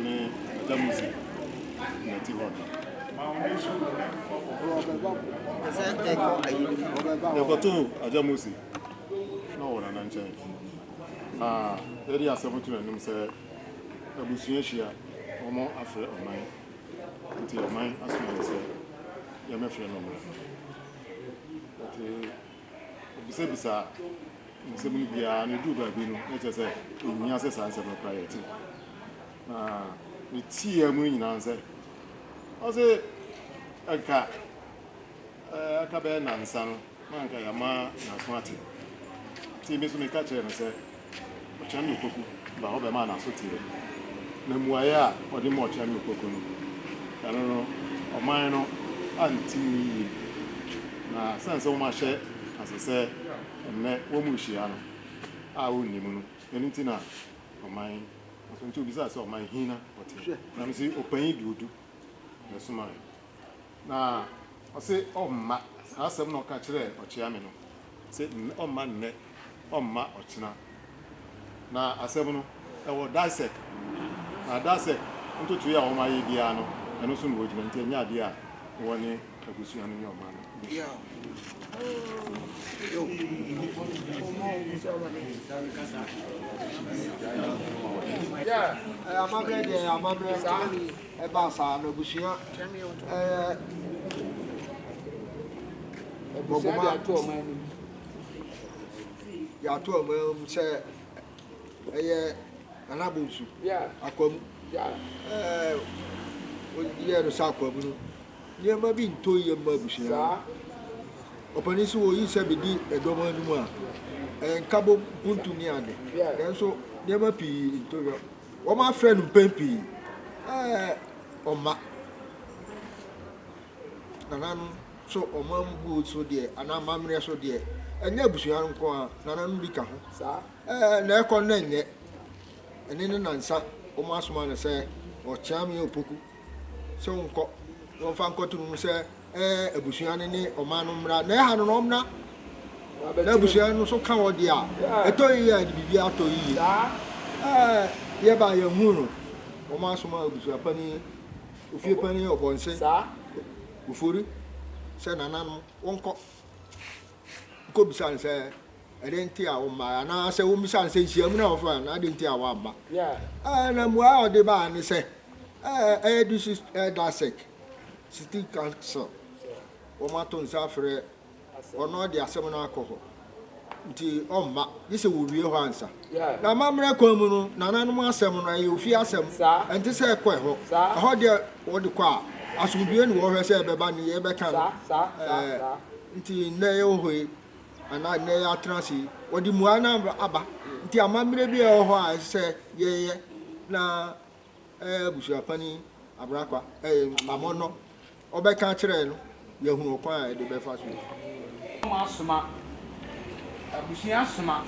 ɔne Agya Mose na ɛte hɔ no. Yɛkɔtoo Agya Mose na ɔwɔ Nana nkyɛn. Na yɛde asɛm to n'anim sɛ abusua hyia, wɔn afrɛ ɔman. Nti ɔman asoma yɛn sɛ yɛmmɛfrɛ no mmra. Nti obisabisaa nsɛm no biara na ɛduu baabi no, na kyerɛ sɛ ɛnhia sɛ saa nsɛm no koraa yɛte. Na ne tiaa mu no nyinaa sɛ, ɔse ɛnka aka bɛyɛ nansa no, na anka yɛama n'aso ate. Nti me nso meka kyerɛɛ no sɛ, Ɔkyeame Opoku ba hɔ bɛmaa n'aso teeɛ. Na mmuaeɛ a ɔde maa Ɔkyeame Opoku no, ɛno no, ɔman no ante mu yie. Na sɛne sɛ wɔahyɛ ase sɛ ɛnnɛ wɔrehyia no a ɔnni mu no, ɛno nti na ɔman nso nti obisaa sɛ ɔman he na ɔteɛ. Na mese ɔpanyin Duodu na ɛsomaeɛ. Na ɔse ɔmma, saa asɛm na ɔka kyerɛɛ Ɔkyeame no, se ɔmma nnɛ, ɔmma ɔkyena. Na asɛm no, ɛwɔ DISEC. Na DISEC ntotoeɛ a wɔayɛ biara no, ɛno so na wɔgyina, nti ɛnyɛ adeɛ a wɔne abusua no ne ɔman no bɛhyia. Amammerɛ deɛ ɛyɛ amammerɛ ɛbaa saa no abusua ɛyɛ Abusua de ato ɔman anim. De ato ɔman anim sɛ ɛyɛ Nana Bonsu Akwamu. Ɛɛ yɛ no sɛ Akwamu no nneɛma bi ntɔ yie mma abusua no. Ɔpanin so wɔyi sɛ bɛdi ɛdɔm anim a ɛyɛ nkabom mpuntu ne ade. Nanso nneɛma pii ntɔ yie. Wɔafrɛ no mpɛn pii ɛɛ ɔmma. Nananom so ɔmambuo so deɛ anaa amammerɛ so deɛ, ɛnyɛ abusua no nko ara, nananom bi ka ho. Ɛɛ na ɛkɔ no na ɛnyɛ. Ɛne ne nansa wɔasoma no sɛ Ɔkyeame Opoku sɛ ɔnkɔ na ɔmfa nkɔto no mu sɛ ɛɛ abusua no ne ɔman no mmra. Na ɛha no na ɔmmra na abusua no nso ka wɔ deɛ a ɛtɔ yie a ɛde biribi atɔ yie. Ɛɛ yɛba yɛnhu no, wɔasoma abusua panin Ofie panin Ɔbɔnse, Ofori, sɛ nananom wɔnkɔ nkɔbisa no sɛ ɛdɛn nti a ɔmmaeɛ anaasɛ wɔmmisa no sɛ nhyiamu no a wɔfrɛ no adɛn nti a wamma. Ɛɛ na mmuaeɛ a ɔde baeɛ ne sɛ ɛɛ ɛyɛ district dasec city council wɔato nsa afrɛ Ɔno ɔde asɛm no akɔ hɔ nti ɔmma gye sɛ wɔwie hɔ ansa. Na amammerɛ kwan mu no, nananom asɛm no ɛyɛ ofie asɛm, ɛnte sɛ ɛkɔ ɛhɔ. Ɛhɔ deɛ wɔde kɔ a, asomdwoeɛ na wɔhwɛ sɛ ɛbɛba ne yɛbɛka no. Ɛɛ, nti nnɛ yɛwɔ hɔ yi, anaa nnɛ yɛatena ase yi, wɔde mmuaeɛ no aba. Nti amammerɛ bi a ɛwɔ hɔ a ɛsɛ sɛ yɛyɛ na ɛɛ abusuapanin Abrakwa, ɛɛ Amɔnɔ Ɔbɛka akyerɛɛ no, yɛahunu ɔkwan a yɛde bɛfa so. Wɔasoma, abusua asoma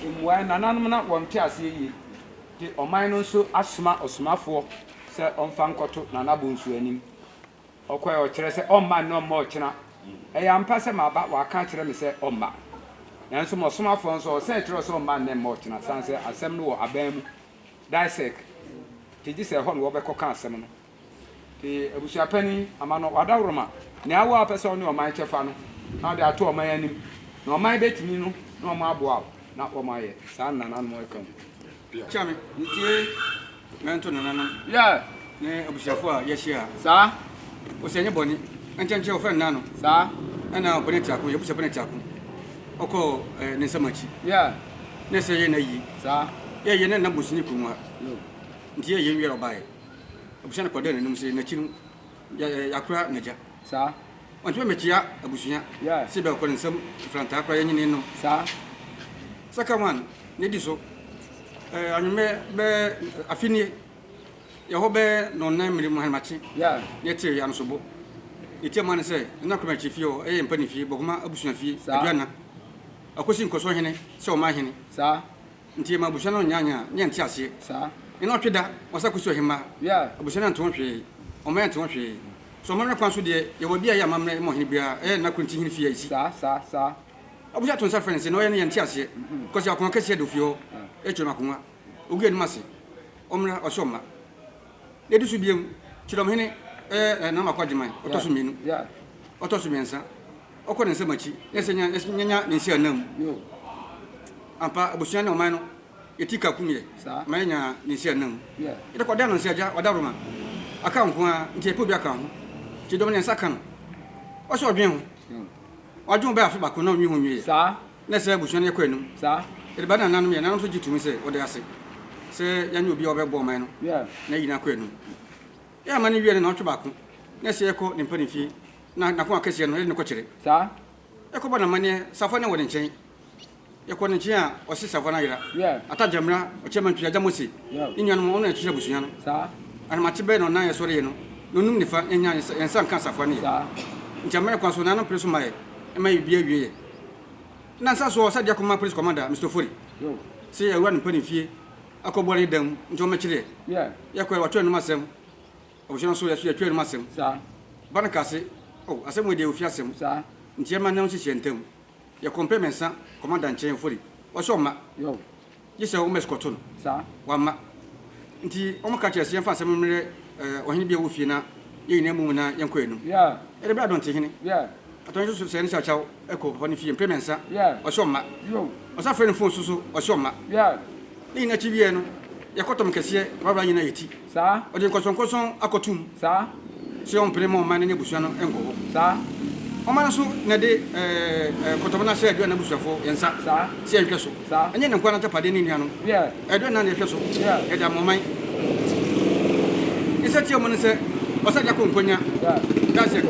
mmuae, nananom na wɔnte aseɛ yie, nti ɔman no nso asoma ɔsomafoɔ sɛ ɔmfa nkɔto Nana Bonsu anim. Ɔkɔɛ ɔkyerɛ sɛ ɔmma nnɛ ɔmma ɔkyena. Ɛyɛ ampa sɛ maba, wɔaka akyerɛ me sɛ ɔmma. Nanso mo ɔsomafoɔ nso ɔsɛe kyerɛ wo sɛ ɔmma nnɛ mma ɔkyena, sane sɛ asɛm no wɔ aban mu, DISEC, nti gye sɛ ɛhɔ na wɔbɛkɔka asɛm no. Te abusuapanin ama no wadaworoma, nea wo a wopɛ sɛ wo ne ɔman kyɛfa no, na wode ato ɔman anim, na ɔman bɛtumi no na wɔn aboa wo na wɔn ayɛ saa na nananom ɛka mu. Kyia me. Metie mɛnto nananom. Yeah. Ne abusuafo a yɛahyia. Saa. Ɔsɛ nyɛ bɔne. Nkyɛnkyɛn wɔfrɛ no Nano. Saa. Ɛna ɔbɔne Tiako, yɛabusua bɔne Tiako. Ɔkɔɔ eh, ne nsam akyi. Yeah. Na ɛsɛ yɛ na yie. Saa. Yɛyɛ na nna bosini kurom ha. No. Nti yɛyɛ wie a ɔbaeɛ. Abusua no kɔdaa n'anim sɛ n'akyi no yɛakora n'agya. Saa. Ɔntumi mmɛkyea abusua. Yeah. Sɛ bɛkɔ ne nsam mfrantaa koraa yɛnye ne nnom. Saa. Second one, ne di so. Eh, anwummerɛ bɛɛ afe nie. Yɛhɔ bɛɛ nɔnnan mmere mu ahemakye. Yeah. Ne yɛtee yɛ anosobo. Ne ti ama ne sɛ, Nana Kwame Akyiri fie hɔ, ɛyɛ mpani fie, Bɔgoma abusua fie, Saa. Aduana. Akosi Nkɔsoɔ hene sɛ ɔman hene. Saa. Nti yɛma abusua no nyaanya a, ne yɛnte aseɛ. Saa. Nna ɔtwe da, wɔsa kɔsi ɔhemmaa. Yeah. Abusua no ante ho hwee. Ɔman ante ho hwee. So amammerɛ kwan so deɛ, yɛwɔ bi a ɛyɛ amammerɛ ma ɔhene biara, ɛyɛ Nana Kronti hene fie a ɛsi. Saa, saa, saa. Abusua to nsa frɛ no sɛ, na ɔyɛ no yɛnte aseɛ. Because yɛwɔ akonnwa kɛseɛ da ofie hɔ, yɛkyerɛ no akonnwa. Ɔgu yɛn anim ase. Ɔmmra, ɔse ɔmma. Na ɛdi so biom, Kyerɛmhene yɛ Nana Mako Agyeman, ɔtɔ so mmienu. Ɔtɔ so mmiɛnsa, ɔkɔ ne nsam akyi, na ɛsɛ nya ne nsi anam. Ampa, abusua ne ɔman no, yɛti ka kum yɛ, ma yɛnya ne nsi anam. Yɛde kɔda no nsi agya, ɔdaworoma, aka nko ara, nti yɛpɛ obi aka ho. Nti dɔm ne nsa ka no. Ɔsɛ ɔdwen ho. Ɔdwen ho bɛyɛ afe baako na ɔnwen ho nwie yɛ. Na ɛsɛ abusua no yɛkɔ anim. Yɛde ba nananom yɛ, nananom nso gye tumi sɛ wɔde ase sɛ yɛanyɛ obi a ɔbɛbɔ ɔman no na yɛn nyinaa kɔ anim. Yɛn amanne wie no nnawɔtwe baako na ɛsɛ yɛkɔ ne mpanimfie na n'akoma kɛseɛ no yɛde no kɔkyerɛ. Yɛkɔbɔ no amanneɛ, safoa no wɔ ne nkyɛn. Yɛkɔ ne nkyɛn a, ɔse safoa no ayera. Ata Gyamira, Ɔkyɛmantwi, Agya Mose, ne nuanom, wɔn na ɛkyekyere abusua no. Ahemakye bɛyɛ nnɔnnan yɛsɔreeɛ no, nnɔnnum ne fa, yɛnnya yɛn nsa nka safoa no yɛ. Nti amane kwan so, nananom pere so ma yɛ, ɛma yɛ biribiara wie yɛ. Nnansa so ɔsa de akɔma Police Commander, Mister Ofori, sɛ yɛawura ne mpanimfie akɔboa ne dan mu nti ɔmmɛkyere yɛ. Yɛkɔɛ, watwerɛ anom asɛm. Abusua no nso, yɛso yɛtwerɛ anom asɛm. Ba no kaa se, Oh, asɛm wei deɛ ofie asɛm, nti yɛmma nna nsisi yɛn ntam. Yɛkɔɔ mpɛ mmiɛnsa Commander nkyɛn, Ofori, ɔse ɔmma. Gye sɛ wɔn escort no. Wamma. Nti wɔn ka kyerɛɛ sɛ yɛmfa asɛm no mmrɛ ɔhene bi a ɔwɔ fie na yɛn nyinaa mmom na yɛnkɔ yɛn anim. Yɛde brɛɛ Adɔntehene. Atɔhene nso sɛɛ ne kyawkyaw kɔɔ papa no fie mprɛ mmiɛnsa, ɔse ɔmma. Ɔsan frɛɛ no fon so so, ɔse ɔmma. Ne nyinaa akyi wieɛ no, yɛkɔ tɔm kɛseɛ wawura nyinaa yɛ ti. Ɔde nkɔsɔnkɔsɔn akɔto mu sɛ ɔmpene ma ɔman no ne abusua no nkɔ hɔ. Ɔman no nso na ɛde kɔtɔm no ahyɛ Aduana abusuafoɔ yɛn nsa sɛ yɛnhwɛ so. Ɛnyɛ ne nkoa n'agyapadeɛ ne nuanom. Aduana na yɛhwɛ so, yɛde ama ɔman. Ne sɛ tia mu ne sɛ ɔsɛ de akɔ nkonya. That's it.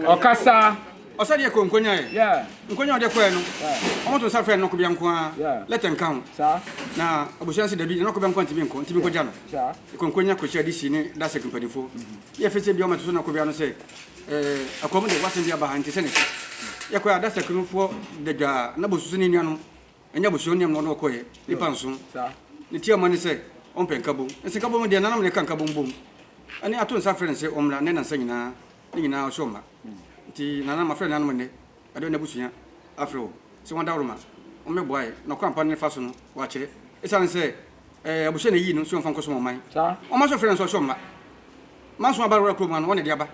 Ɔkasa. Ɔsɛ deɛ kɔ nkonya ɛ. Nkonya a ɔde kɔɛ no, wɔn to nsa frɛ no nɔkobea nko ara, lɛtɛ nka ho. Na abusua no se dabi, nɔkobea nko ara ntumi nkɔ, ntumi nkɔgya no. Yɛkɔ nkonya kɔhyia DC ne DASEC mpanimfoɔ. Ne yɛfɛ sɛ bia wɔn ɛto so nɔkobea no sɛ, ɛɛ akoa mu deɛ wasɛm bi aba ha nti sɛ ne te. Yɛkɔɛ a DASEC no foɔ da dwaa, na bosusu ne nuanom, ɛnyɛ abusua nnuam na ɔne wɔkɔɛ, nipa nson. Ne tiawa ne sɛ ɔmpɛ nkabom. Nse nkabom deɛ nananom na ɛka nkabom bom. Ɛne ato nsa frɛ no sɛ ɔmmra nnɛ nansa nyinaa. Ne nyinaa ɔsɛ ɔma. Nti nana mafrɛ nananom nnɛ, ɛdɔ n'abusua afrɛ wo sɛ wɔn adaworoma, wɔmmɛboa yɛ na ɔkwan pa no ne fa so no wɔakyerɛ. Esiane sɛ ɛɛ abusua na eyii no sɛ ɔmfa nkɔsom ɔman. Ɔma nso frɛ no sɛ ɔsɛ ɔmma. Manso aba wura kurom ha no wɔn na ɛde aba.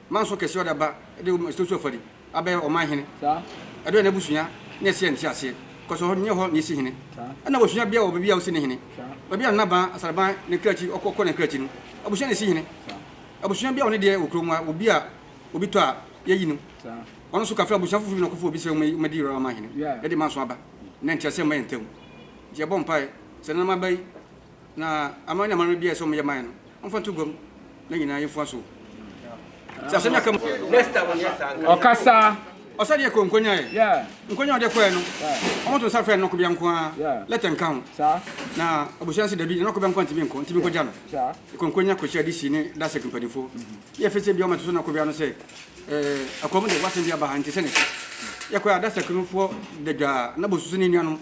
Manso kɛseɛ ɔde aba de Ɛsɛ Afari abɛyɛ ɔman hene. Ɛdɔ yɛ n'abusua na ɛsɛ yɛn nteaseɛ. Kɔsɛ hɔ nyɛ hɔ na esi hene. Ɛna abusua bia wɔ baabi a osi ne hene. Baabi a Nana Ban, Asaraban ne Krakyi ɔkɔ kɔ ne Krakyi no, abusua na esi hene. Abusua bia wɔ ne deɛ wɔ kurom ha, obi a obi tɔ a yɛyi no. Ɔno nso kafra abusua foforɔ bi na ɔkɔfa obi sɛ ɔmmɛdi wura ɔman hene. Yɛde manso aba na nteaseɛ mma yɛn ntam. Nti yɛbɔ mpaeɛ sɛ nananom aba yi na aman ne amammerɛ biara ɛsɛ wɔyɛ man no, wɔmfa nto guam na nyinaa yɛmfua so. Sɛ asɛm yi aka mu. Ɔkasa. Ɔsɛ deɛ kɔ nkonya ɛ. Nkonya ɔde kɔɛ no, wɔn to nsa frɛ no nɔkobea nko ara, lɛtɛ nka ho. Na abusua no sɛ dabi, nɔkobea nko ara ntumi nkɔ, ntumi nkɔgya no. Ɛkɔ nkonya kɔhyia DC ne DASEC mpanimfoɔ. Ne yɛfɛ sɛ bia wɔn to so nɔkobea no sɛ, ɛɛ akoa mu deɛ wasɛm bi aba ha nti sɛ ne te. Yɛkɔɛ a DASEC no foɔ da dwaa, na bosusu ne nuanom.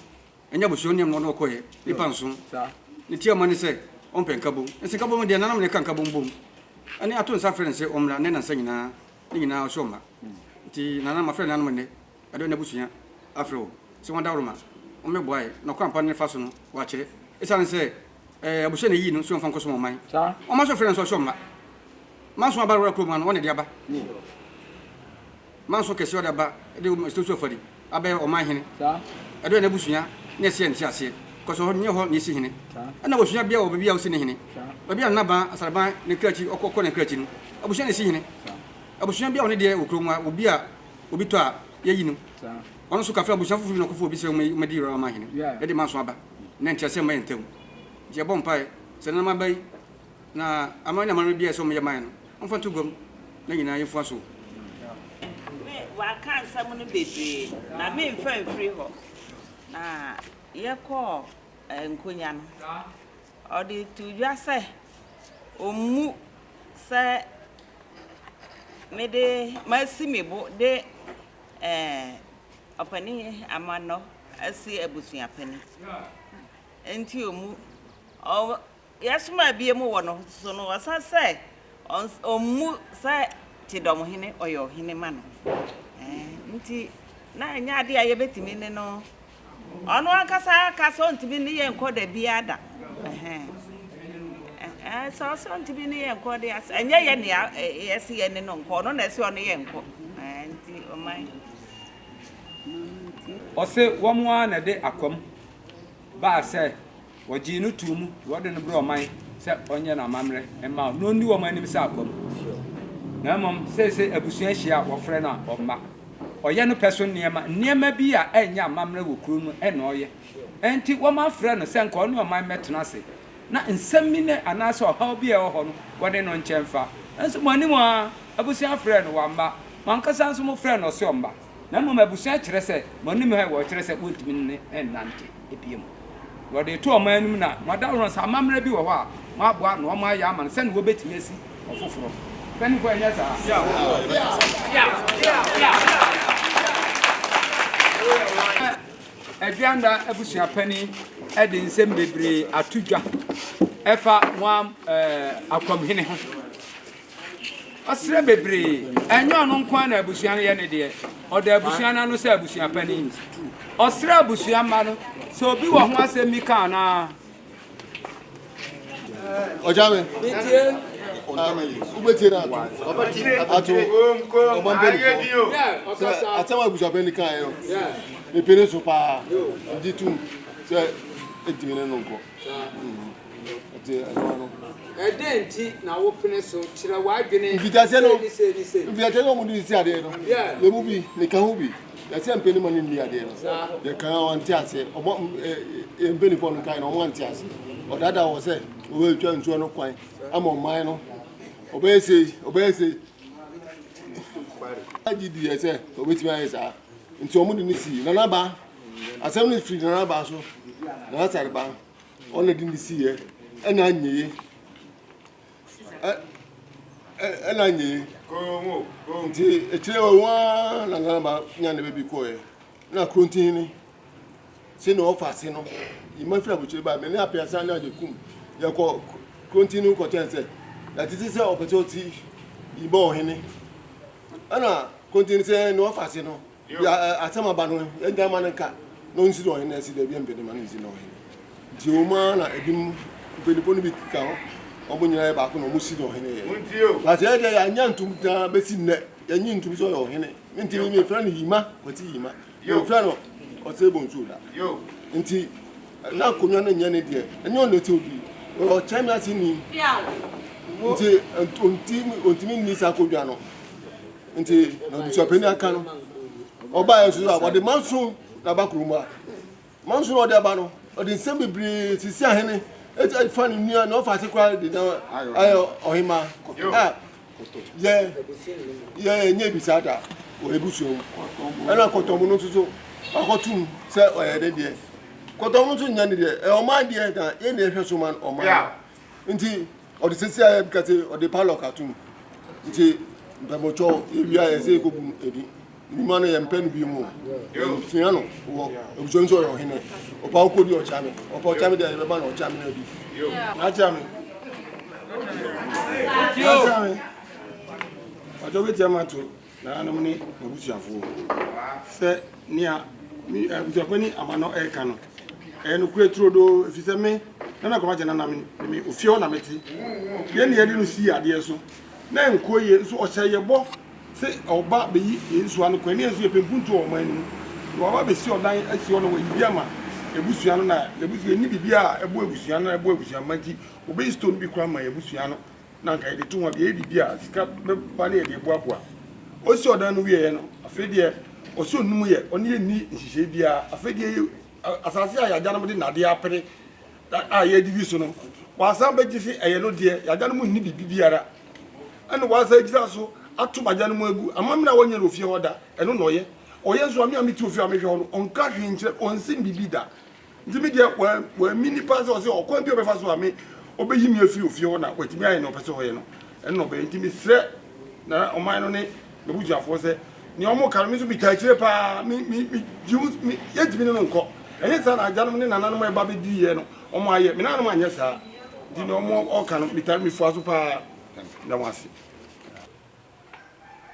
Ɛnyɛ abusua nneɛma na ɔde ɔkɔeɛ, nnipa nson. Ne tiawa ne sɛ ɔmpɛ nkabom. Nse nkabom deɛ nananom na ɛka nkabom bom. Ɛne ato nsa frɛ no sɛ ɔmmra nnɛ nansa nyinaa, ne nyinaa ɔse ɔmma. Nti nananom mafrɛ nananom nnɛ, ɛdɔ n'abusua afrɛ wo sɛ wɔn adaworoma, wɔmmɛboa yɛ na ɔkwan pa no ne fa so no wɔakyerɛ. Ɛsiane sɛ ɛɛ abusua na ɛyii no sɛ ɔmfa nkɔsom ɔman. Ɔma nso frɛ no sɛ ɔse ɔmma. Manso aba wura kurom ha no wɔn na ɛde aba. Manso kɛseɛ ɔde aba de Ɛsɛ Afari. abɛyɛ ɔman hene. Ɛdɔ yɛ n'abusua na ɛsɛ yɛn nteaseɛ. Kɔsɛ hɔ nyɛ hɔ na esi hene. Ɛna abusua bia wɔ baabi a osi ne hene. Baabi a Nana Ban, Asaraban ne Krakyi ɔkɔ kɔ ne Krakyi no, abusua na esi hene. Abusua bia wɔ ne deɛ wɔ kurom ha, obi a obi tɔ a yɛyi no. Ɔno nso kafra abusua foforɔ bi na ɔkɔfa obi sɛ ɔmmɛdi wura ɔman hene. Yɛde manso aba na nteaseɛ mma yɛn ntam. Nti yɛbɔ mpaeɛ sɛ nananom aba yi na aman ne amammerɛ biara ɛsɛ wɔyɛ man no, wɔmfa nto guam na nyinaa yɛmfua so. Me, waka nsɛm no bebree, na memfa mfiri hɔ. Na yɛkɔɔ Nkonya no, ɔde too dwa sɛ ɔmmu sɛ mede masi me bo de eh, Ɔpanin Amanɔ asi abusuapanin. Enti ɔmmu. Ɔ, Yɛsomaa binom wɔ no so no, ɔsa sɛ ɔmmu sɛ Kyidɔmhene ɔyɛ ɔhene ma no. Nti na ɛnyɛ adeɛ a yɛbɛtumi ne no, ɔno ankasa ka sɛ ɔntumi ne yɛn nkɔ da biara da. Ɛɛ, sɛ ɔse ɔntumi ne yɛn nkɔ de a, ɛnyɛ yɛn na yɛse yɛne no nkɔ, ɔno na ɛse ɔne yɛn nkɔ. Ɛɛ, nti ɔman. Ɔse wɔn ara na ɛde akwam baa sɛ wɔgyee no too mu na wɔde no brɛɛ ɔman sɛ ɔnyɛ no amammerɛ mma wɔn na ɔnni wɔn anim sɛ akwam. Na mmom seesei abusua hyia a wɔfrɛ no a ɔmma. Ɔyɛ no pɛ so nneɛma, nneɛma bi a ɛnyɛ amammerɛ wɔ kuro no mu na ɔyɛ. Enti wɔafrɛ no sɛ nka ɔne ɔman mmɛtena ase na nsɛm bi ne anaasɛ ɔhaw bi a ɛwɔ hɔ no wɔne no nkyɛ mfa. Nanso mo anim ara, abusua frɛɛ no, wamma. Mo ankasa nso mofrɛɛ no, ɔse ɔmma. Na mmom abusua kyerɛ sɛ mo anim ha yi wɔkyerɛ sɛ wontumi ne no nnante bio. Na wɔde reto ɔman anim na mo adaworo no sɛ amammerɛ bi wɔ hɔ a moaboa na wɔayɛ ama no sɛnea wɔbɛtumi asi ɔfoforɔ. Mpanimfoɔ ɛnyɛ saa? Aduanda abusua panin de nsɛm bebree ato dwa ɛfa mo akwamhene ho. Ɔsrɛ bebree. Ɛnyɛ ɔno nko ara na abusua no yɛ ne deɛ. Ɔda abusua no ano sɛ abusua panin. Ɔsrɛ abusua mma no sɛ obi wɔ ho asɛm bi ka anaa. Ɔgya me. Metie. Wobɛtie no ato. Ato. Ɔma mpanimfoɔ. Sɛ asɛm a abusuapanin kaeɛ no, mepene so paa. Megye tom sɛ ɛntumi ne no nkɔ. Nti ɛno ano. Ɛdɛn nti na wopene so? Kyerɛ w'adwene. Mfitiaseɛ no, Sei ne sei ne sei. mfitiaseɛ no wɔn de si adeɛ no. Yɛn mu bi, meka ho bi. Yɛsɛ mpanin ma no nni adeɛ no. Yɛka a wɔnte aseɛ. Ɔmo ɛ mpanimfoɔ no kae no wɔn ante aseɛ. Ɔdaadaa wɔ sɛ ɔbɛtwa nsuo no kwan ama ɔman no. Ɔbɛyɛ sei, ɔbɛyɛ sei. Agye di yɛ sɛ ɔbɛtumi ayɛ saa. Nti wɔn de no sii Nana Ba. Asɛm no firi Nana Ba so. Nana Sareba. Ɔna de no siiɛ ɛna anyɛ yie. Ɛna anyɛ yie. Nti akyire hɔ wɔn ara na Nana Ba nya ne baabi kɔeɛ. Na Kurontihene sɛnea ɔfa ase no, yima firi abukyire ba me ne Apeasa ne Agyekum yɛkɔ Kurontihene kɔkyɛn sɛ yɛatete sɛ ɔpɛ sɛ ɔsi yima ɔhene. Ɛna Kurontihene sɛ nea ɔfa ase no Bia asɛm aba no, yɛngya ma no nka na ɔnsi no ɔhene asi daabi mpɛ ne ma no nsi no ɔhene. Nti wɔn ara na ebinom mpanyinfoɔ no bi ka ho, wɔn nyinaa yɛ baako na wɔn si no ɔhene yɛ. But yɛ deɛ yɛanya ntom taa bɛsi nnɛ, yɛnye ntom sɛ ɔyɛ ɔhene. Nti me mefrɛ no Yima, Kwasi Yima. Mefrɛ no Ɔsɛe Bonsu da. Nti na akonnwa no nyɛ ne deɛ, ɛnyɛ ɔno na ɛsɛ odi. Ɔyɛ ɔkyɛn ase ni. Nti ɔntumi nni saa akonnwa no. Nti na abusuapanin aka no, ɔbaeɛ nso a wɔde manso na aba kurom a manso na ɔde aba no, ɔde nsɛm bebree sisi ahene ɛfa ne nua na ɔfa ase koraa de na ayɛ ɔhema a yɛ yɛ nyɛ bi saa da wɔ ebusua mu. Ɛna kɔtɔm no nso so akɔtum sɛ ɔyɛ ne deɛ. Kɔtɔm no nso nyɛ ne deɛ, ɛyɛ ɔman deɛ na yɛn na yɛhwɛ so ma ɔman nti. Ɔde sisi ayɛ bi kase ɔde padlock ato mu nti mpɛmɔtwɔ ewia yɛ sɛ ekobu edi nnwuma no yɛ mpɛ no bi mu yɛsua no wɔ abusua nso ɔyɛ ɔhene ɔpa ɔkɔ di ɔkyame ɔpa ɔkyame deɛ yɛbɛma no ɔkyame no adi n'akyame n'akyame ɔjɔ bɛ tiɛ ma to. Nananom ne m'abusuafoɔ, sɛ nea me abusuapanin Amanɔ reka no, ɛyɛ nokorɛ turodoo, ɛfiri sɛ me, Nana Kwame Nana me, me ofie hɔ na mete. Yɛn na yɛde no sii adeɛ so, na ɛnkɔ yie, nso ɔhyɛ yɛ bɔ sɛ ɔba bɛyi yɛn nsuo ano kwan, ne yɛn nso yɛpɛ mpuntuo wɔ ɔman no mu. Na waba bɛsi ɔdan asi hɔ na wayi bi ama abusua no, na abusua, yɛnni biribiara a ɛbɔ abusua no na ɛbɔ abusua mma nti, wɔbɛyi stone bi koraa ama yɛn abusua no. na anka yɛde to ho a, yɛyɛ biribi a sika bɛba na yɛde aboaboa. Ɔsi ɔdan no wieɛ no, afei deɛ ɔsi ɔnum yɛ, ɔne yɛ nni nhyehyɛe biara. Afei deɛ yɛ asase a yɛagyanom de nnadeɛ apere a yɛdidi so no, wasan bɛgye se ɛyɛ no deɛ, yɛagyanom nni biribi biara. Ɛna wasan agyina so ato m'agyanom agu. Amammerɛ a wɔnyɛ no ofie hɔ da, ɛno na ɔyɛ. Ɔyɛ nso a, me a mete ofie a mehwɛ hɔ no, ɔnka hwee nkyerɛ, ɔnse me biribi da. Nti me deɛ wammi nipa sɛ ɔsɛ ɔkwan bi a ɔbɛfa so a me ɔbɛyi me afiri ofie hɔ na watumi ayɛ nea ɔpɛ sɛ ɔyɛ no, ɛno na ɔbɛyɛ. Nti mesrɛ na ɔman no ne m'abusuafoɔ sɛ nea wɔn ka no me nso metaa akyire paa, me me me gye ho me yɛntumi ne no nkɔ. Ɛnyɛ saa na agyanom ne nananom a ɛba bɛdiiɛ no wɔn ayɛ, me nananom anyɛ saa. Nti nea wɔn ɔka no metaa mefua so paa. Meda mo ase.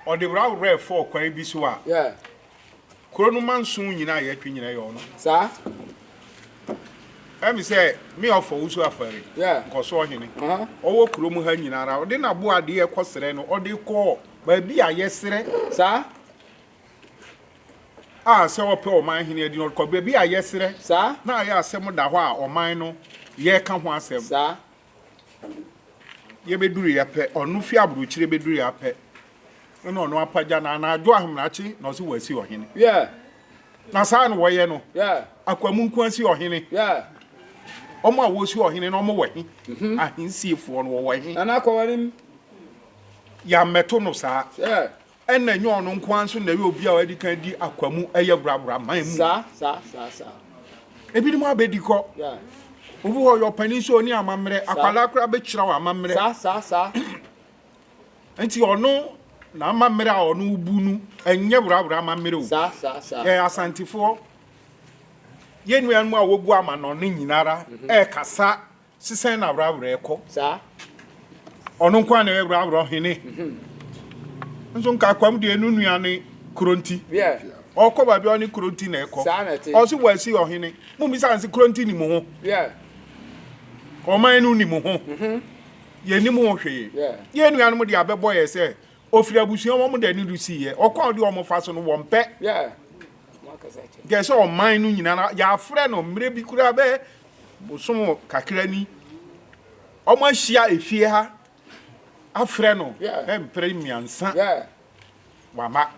Ɔde werɛawerɛ fɔɔ kwan bi so a kuro no manson nyinaa a yɛatwi nyinaa yɛ ɔno. Saa. Ɛmi sɛ me ɔfɔ wusu afɔre nkɔsoɔ hene ɔwɔ kurom ha nyinara ɔde n'aboadeɛ kɔ srɛ no ɔde kɔɔ baabi a yɛsrɛ. Saa. A sɛ ɔpɛ ɔman hene adi no ɔkɔ baabi a yɛsrɛ. Saa. Na ayɛ asɛm da hɔ a ɔman no yɛka ho asɛm. Saa. Yɛbɛduru yɛ pɛ ɔno fi aburokyire bɛduru yɛ pɛ ɛna ɔno apagya na anadwo ahomakye na ɔsɛ wɔasi ɔhene. Yeah. Na saa na wɔyɛ no. Yeah. Akwamu nko asi ɔhene. Yeah. Ɔmo a wɔsi ɔhene no ɔmo wɔ he? Mm-hmm. Ahensiefoɔ no wɔwɔ he? Nana kɔ w'anim. Yɛammɛto no saa. Yeah. Ɛna ɛnyɛ ɔno nko ara nso na ɛyɛ obi a ɔadi kan di akwamu ɛyɛ worabora man mu. Saa saa saa saa. Ebinom abɛdi kɔ. Yeah. Obi hɔ yɛ ɔpanin sɛ ɔni amammerɛ. Akwadaa koraa bɛkyerɛ wɔ amammerɛ. Saa saa saa. Nti ɔno n'amammerɛ a ɔno bu no ɛnyɛ worabora amammerɛ o. Saa saa saa. Yɛn Asantefoɔ, yɛn nuanom a wɔgu amanɔne nyinara ɛrekasa sesɛn na worabora ɛkɔ. Saa. Ɔno nko ara na ɛyɛ worabora ɔhene. Nso nka akwam deɛ no nua ne Kuronti. Yeah. Ɔkɔ baabi a ɔne Kuronti na ɛkɔ. Saa na ɛte. Ɔse wɔasi ɔhene. Mummisa no se Kuronti nim ho. Yeah. Ɔman no nim ho. Yɛnnim ho hwee. Yɛn nuanom de abɛbɔ yɛ sɛ ofiri abusua wɔn de ani do siiɛ. Ɔkwan a ɔde wɔn fa so no wɔmpɛ. Nka sɛ ɔman no nyinaa yɛafrɛ no mmerɛ bi koraa bɛyɛ bosom kakra ni. Wɔn ahyia efie ha afrɛ no mpere mmiɛnsa wama.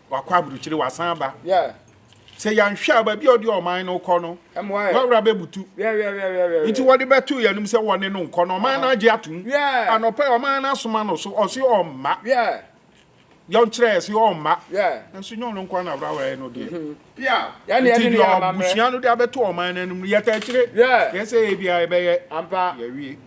Wakɔ aburukyire, wasan aba. Sɛ yɛanhwɛ a, baabi a ɔde ɔman no kɔ no, wawura bɛbutu. Nti wɔde bɛto yɛn anim sɛ wɔne no nkɔ no, ɔman no agye atom. Anɔpa yi, ɔman no asoma no so, ɔse ɔmma. Yɛnkyerɛ yɛ se ɔmma. Nanso nyɛ ɔno nko ara na awurawaeɛ no deɛ. Nti deɛ abusua no de abɛto ɔman no anim no, yɛta akyire. Yɛn sɛ yɛ biara yɛbɛyɛ. Yɛwie.